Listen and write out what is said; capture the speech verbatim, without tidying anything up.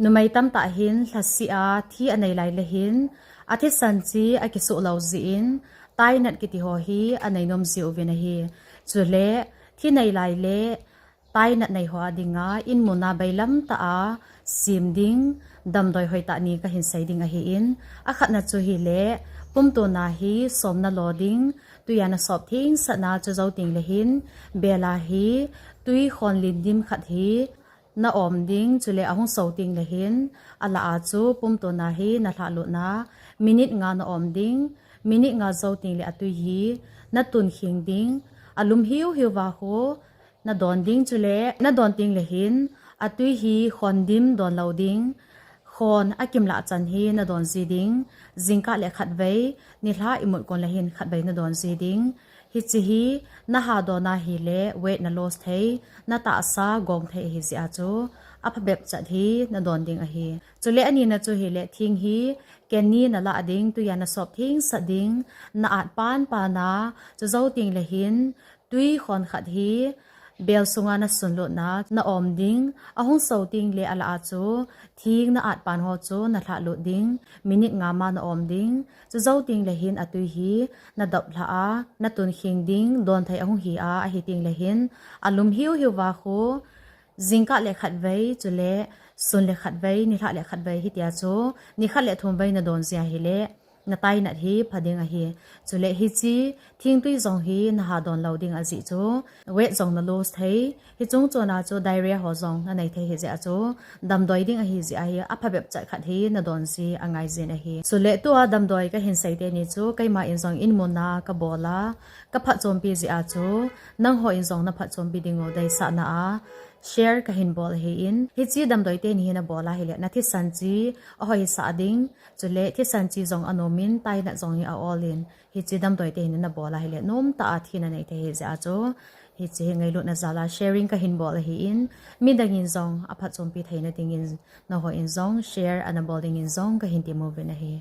Numei tamtah hin lhasi a thi anei lai le hin, athisan chi akisuh lou jeh in, tainat kiti ho hi anei nom jiuvin ahi. Chule, thi nei lai le tainat nei ho a dinga, inmun a bailam tah a sem ding, damdoi hoitah ni kahin sei ding ahin, akhatna chu hile, pumtona hi somna lo ding, tui a nasop thengsahna chu jou teng le hin, bel a hi, tui khon lim dim khat hi, na om ding, chule ahung so teng le hin, alah a chu pumtona hi nalhah lutna, minute nga na om ding, minute nga jou teng le atui hi, natun kheng ding, alum hiu hiu va khu, nadon ding chule, nadon teng le hin, atui hi khon dim don lou ding, khon akimlah chan hi nadon ji ding, jingkah le khatvei, nilhah imut kon le hin khatvei nadon ji ding. Hiche hi, naha don a hile, weight na loss thei, natahsa gong thei ahi jeh a chu, aphabep chat hi nadon ding ahi. Chule anina chu hile, thing hi, ken ni nalah ding, tui a nasop thengsah ding, na at pan pan a, chu jou teng le hin, tui khon khat hi, bel sunga nasun lutna, na om ding, ahung so teng le alah a chu, thing na at pan ho chu nalhah lut ding, minute nga ma na om ding, chu jou teng le hin atui hi, nadop lhah a, natun kheng ding, don thei ahung hi a, ahi teng le hin, alum hiu hiu va khu, jingkah le khatvei, chule, sun le khatvei, nilhah le khatvei hitia chu, nikhat le thumvei nadon ji ahile, natainat hi pha ding ahi. Chule hiche, thingtui jong hi naha don lou ding ajeh chu, weight jong na loss thei, hiche chungchon a chu diarrhea ho jong nanei thei ahi jeh a chu, damdoi ding ahi jeh ahi, aphabep chat khat hi nadon ji angai jin ahi. Chule tua damdoi kahin sei teni chu, keima in jong inmun a kabol a, kaphatchompi jeh a chu, nangho in jong naphatchompi diu deisahna a, share kahin bol ahin, hiche damdoi teni hi nabol a hile, nathisan chi ahoisah ding, chule thisan chi jong anom in, tainat jong hi a-ol in, hiche damdoi teni nabol a hile, nomtah a thi nanei thei ahi jeh a chu, hiche hi ngailutna jal a sharing kahin bol ahin, midang in jong aphatchompi theina dingin, nangho in jong share ana bol dingin jong kahin temuvin ahi.